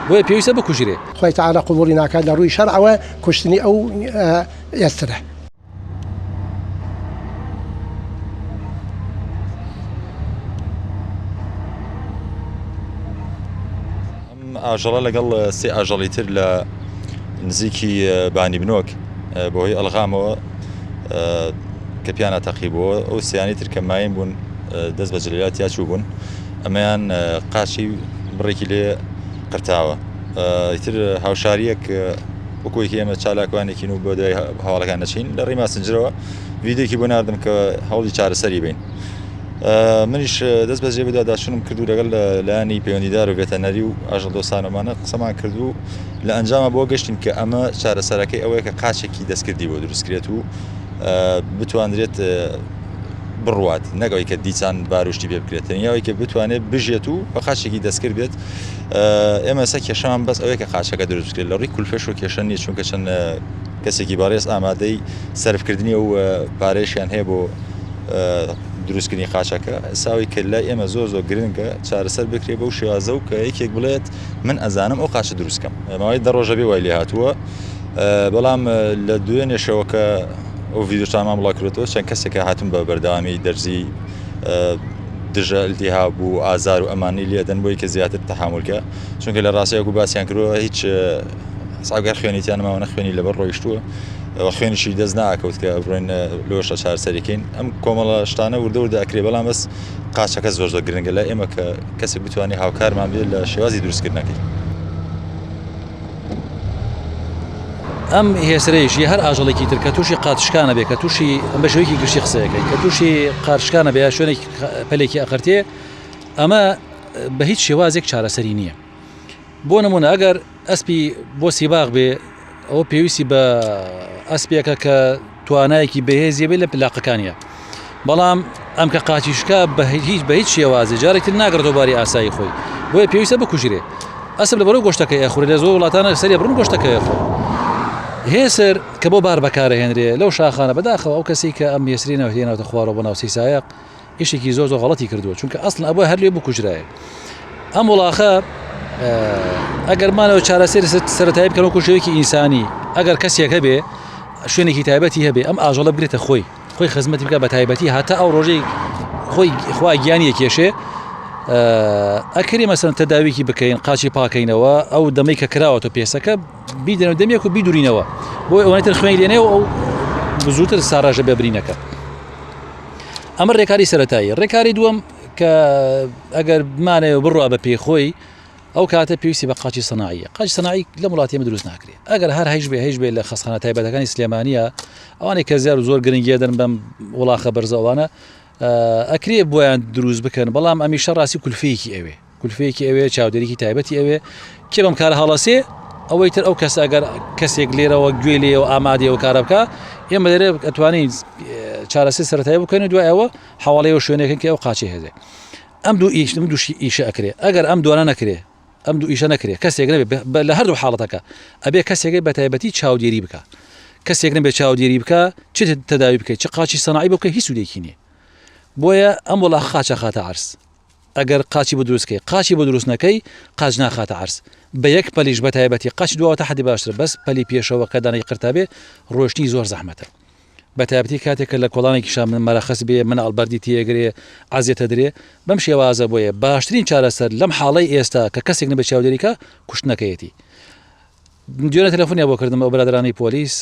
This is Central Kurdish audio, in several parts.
بۆیە پێویستە بکوژرێ. خوای تەعالا قبوڵی ناکات لە ڕووی شەرعەوە کوشتنی ئەو ئێسترە. ئەم ئاژەڵە لەگەڵ سێ ئاژەڵی تر لە نزیکی بانی بنۆک بەهۆی ئەلغامەوە کە پیانە تەقی بووە ئەو سیانی تر کە ماین بوون دەست بە جلات یا چوو بوون ئەمەیان قاچی بڕێکی لێ قرتاوە ئیتر هاوشاریەک وەکوێکی ئێمە چالاکوانێکین و بۆ دوای هەواڵەکان نەچین لە ڕێی ماسنجرەوە ڤیدیۆکی بۆ ناردم کە هەوڵی چارەسەری بین منیش دەست بەجێ بەدواداچوونم کرد و لەگەڵ لایەنی پەیوەندیدار و ڤێتەنەری و ئاژەڵدۆستانەمانە قسەمان کرد و لە ئەنجامە بۆ گەشتین کە ئەمە چارەسەرەکەی ئەوەیە کە قاچێکی دەستکردی بۆ دروستکرێت و بتواندرێت بڕوات نەگەوەی کە دیسان باروشتی پێ بکرێت تەنیاوی کە بتوانێت بژێت و بە قاچێکی دەستکرد بێت ئێمە سە کێشەمان بەس ئەوەیە کە قاچەکە دروست بکرێت لە ڕووی کولفەش و کێشە نییە چونکە چەند کەسێکی بەڕێز ئامادەی سەرفکردنی ئەو پارەیشیان هەیە بۆ دروستکردنی قاچەکە ساوی کە لای ئێمە زۆر زۆر گرنگە چارەسەر بکرێ بەو شێوازە و کە یەکێک بڵێت من ئەزانم ئەو قاچە دروستکەم ماوەی دە ڕۆژە بێ وای لێ هاتووە بەڵام لە دوێنێشەوە کە ئەو ڤیدیۆشانمان بڵاو کردەوە چەند کەسێکە هاتون بە بەردەوامی دەرزی دژە التهاب و ئازار و ئەمانی لێدەن بۆی کە زیاتر تەحامولکە چونکە لە ڕاستیەک و باسییان کردووە هیچ ساگەر خوێنیتیان ماوە نە خوێنی لەبەر ڕۆیشتووە و خوێنیشی دەست ناکەوت کە بڕۆین لۆشە چارەسەریکەین ئەم کۆمەڵە شتانە وردە وردە ئەکرێ بەڵام بەس قاچەکە زۆر زۆر گرنگە لای ئێمە کە کەسێک بتوانێت هاوکارمان بێت لە شێوازی دروستکردنەکەی. ئەم هێسرەیش یا هەر ئاژەڵێکی تر کە تووشی قاتشکانە بێ کە تووشی ئەم بە شێوەیەکی گشتی قسەیەکەی کە تووشی قارشکانە بێ یا شوێنێکی پەلێکی ئەقرتێ ئەمە بە هیچ شێوازێک چارەسەری نییە. بۆ نمونە ئەگەر ئەسپی بۆ سیباغ بێ ئەوە پێویستی بە ئەسپێکە کە توانایەکی بەهێزی بێت لە پلاقەکانە بەڵام ئەم کە قاچیشکە بە هیچ بە هیچ شێوازی جارێکتر ناگرێتەوە باری ئاسایی خۆی بۆیە پێویستە بکوژرێ ئەسب لە بەرەو گۆشتەکەی ئەخورێ لە زۆر وڵاتانە سەری بڕن گۆشتەکەی خۆ هێسر کە بۆ بار بەکارهێنرێ لەو شاخانە بەداخەوە ئەو کەسی کە ئەم هێسری نەوهێنەوەتە خوارەوە بۆ ناوچەی سایەق ئیشێکی زۆر زۆر غەڵەتی کردووە چونکە ئەسڵ ئەبوو هەر لێ بکوژرایە ئەم وڵاخە ئەگەر مانەوە چارەسەری سەرەتایی بکەن وەکو شێوەیەکی ئینسانی ئەگەر کەسێک هەبێ شوێنێکی تایبەتی هەبێ ئەم ئاژەڵە بگرێتە خۆی خۆی خزمەتی بکە بە تایبەتی هەتا ئەو ڕۆژەی خۆی خوا گیانی کێشێ ئەکرێ مەسەن تەداویکی بکەین قاچی پاکەینەوە ئەو دەمەی کە کراوەتە پێسەکە بیدەنەوە دەمێک و بیدورینەوە بۆی ئەوەی تر خوێن لێنێ و ئەو بزووتر ساڕێژە بێ برینەکە ئەمە ڕێکاری سەتایی ڕێکاری دووەم کە ئەگەر بمانەوە بڕوا بە پێی خۆی ئەو کاتە پێویستی بە قاچی سەناعیە قاچ سەناعی لە وڵاتی ئێمە دروست ناکرێت ئەگەر هەر هەیش بێ هەیش بێ لە خەستخانە تایبەتەکانی سلێمانیە ئەوانەی کە زیار و زۆر گرنگیە دەن بەم وڵاخە بەرزەوانە ئەکرێ بۆیان دروست بکەن بەڵام ئەمیشە ڕاستی کولفەیەکی ئەوێ کولفەیەکی ئەوێ چاودێریکی تایبەتی ئەوێ کێ بەم کارە هەڵەسێ ئەوەی تر ئەو کەس ئەگەر کەسێک لێرەوە گوێ لێەوە ئامادەیەوە کارە بکە ئێمە لێرە ئەتوانین چارەسەری سەرەتایی بکەین و دوای ئەوە حواڵەیەوە شوێنێکن کە ئەو قاچی هەیە ئەم دوو ئیش ئەم دوو ئیشە ئەکرێ ئەگەر ئەم دوانە نەکرێ ئەم دوو ئیشە نەکرێ کەسێک نەبێ لە هەردوو حاڵەتەکە ئەبێ کەسێک بە تایبەتی چاودێری بکە کەسێک نەبێ چاودێری بکە چ تەداوی بکەیت چ قاچی سەناعی بکە هیچ سوودێکی نییە بۆیە ئەم وڵا خاچە خاتە عرس ئەگەر قاچی بۆ دروست کەی قاچی بۆ دروست نەکەی قاچ ناخاتە عەرز بە یەک پەلیش بە تایبەتی قاچی دواوە تا حەدی باشترە بەس پەلی پێشەوە کە دانەی قرتا بێ ڕۆشتنی زۆر زەحمەتە بە تایبەتی کاتێک کە لە کۆڵانێکیشا من مەرەخەس بێ مناڵ بەردی تێگرێ عەزێتە درێ بەم شێوازە بۆیە باشترین چارەسەر لەم حاڵەی ئێستا کە کەسێک نەبێ چاودێری کا کوشتنەکەیەتی دوێنێ تەلەفۆنیان بۆ کردم ئەو برادرانەی پۆلیس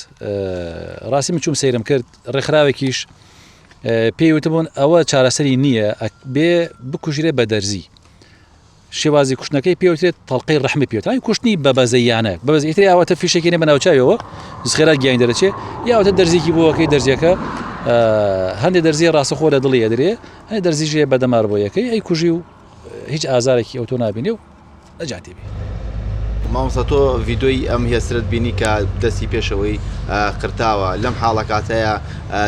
ڕاستی من چوم سەیرم کرد ڕێکخراوێکیش پێی وتبوون ئەوە چارەسەری نییە بێ بکوژرێ بە دەرزی شێوازی کوشتنەکەی پێوترێت تەڵقەی ڕەحمی پێوتانی کوشتنی بە بەزەیانە بە بەزیتری ئاواتە فیشێکی نە بەناوچویەوە زخێرا گیانی دەرەچێ یاوەتە دەرزیکی بۆەکەی دەرزیەکە هەندێک دەرزی ڕاستەخۆ لە دڵی ئەدرێ هەندێک دەرزیژێ بە دەمار بۆ یەکەی ئەی کوژی و هیچ ئازارێکی ئەوتۆ نابینێ و نەجاتی بێ. مامۆستا تۆ ڤیدۆی ئەم هێسترەت بینی کە دەستی پێشەوەی قرتاوە لەم حاڵە کاتەیە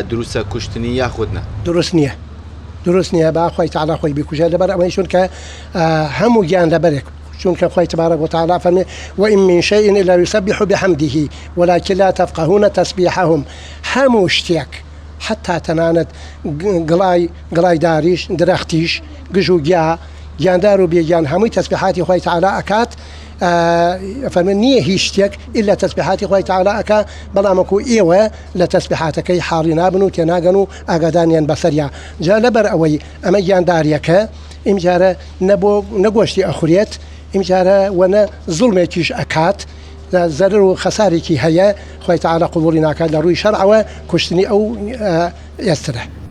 دروستە کوشتنی یاخود نا؟ دروست نییە دروست نییە با خوای تەعالا خۆی بیکوژێت لەبەر ئەوەی چونکە هەموو گیان لەبەرێک چونکە خوای تبارک وتعالی فەرمی وإن من شيء إلا يسبح بحمده ولكن لا تفقهون تسبيحهم هەموو شتێک حتا تەنانەت گڵای گڵای داریش درەختیش گژ و گیا گیاندار و بێگیان هەمووی تەسبیحاتی خوای تەعالا ئەکات. ئەفەرمێ نییە هیچ شتێک ئیلا تەسبیحاتی خوای تەعالا ئەکا بەڵام وەکو ئێوە لە تەسبیحاتەکەی حاڵی نابن و تێناگەن و ئاگادانیان بەسەریا جا لەبەر ئەوەی ئەمە گیانداریەکە ئیمجارە نە بۆ نە گۆشتی ئەخورێت ئیمجارە وە نە زوڵمێکیش ئەکات زەرەر و خەسارێکی هەیە خوای تەعالا قبوڵی ناکات لە ڕووی شەرعەوە کوشتنی ئەو ئێسترە.